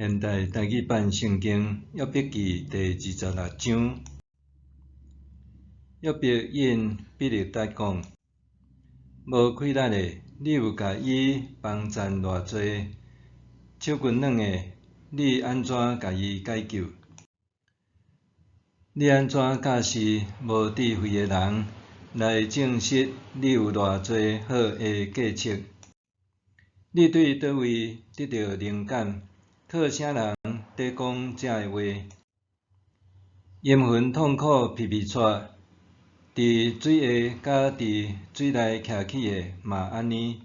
現代台語版聖經約伯記第二十六章。約伯應比勒達講：無氣力的，你有共伊幫贊偌濟？手骨軟的，你按怎共伊解救？你按怎教示無智慧的人，來證實你有偌濟好的計策？你對佗位得著靈感？靠啥人佇講這的話？陰魂痛苦皮皮掣，佇水下佮佇水內徛起的嘛按呢。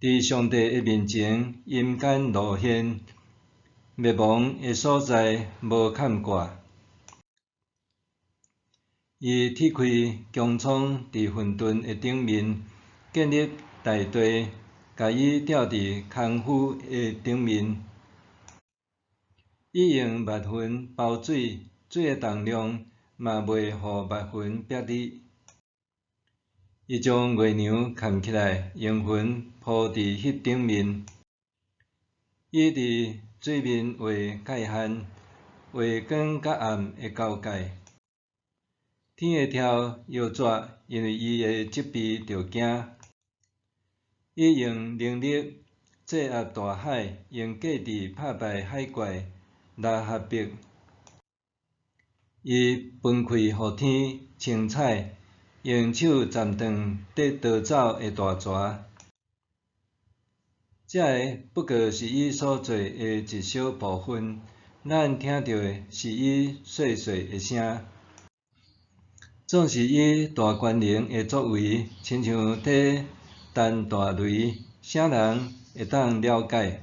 佇上帝的面前，陰間露現，滅亡的所在無崁掛。伊鐵開穹蒼佇混沌的頂面，建立大地，共伊吊佇空虛的頂面。伊用密雲包水，水的重量嘛袂予密雲逼你。伊將月娘崁起來，用雲鋪佇彼頂面。伊佇水面畫界限，畫光佮暗的交界。天會跳搖逝，因為伊的責備著驚。伊用能力制壓大海，用計治拍敗海怪拉哈伯。伊分開予天清彩，用手斬斷佇逃走的大蛇。這个不過是伊所做的一小部分，咱聽著的是伊細細的聲。總是伊大權能的作為，親像佇彈大雷，啥人會當了解？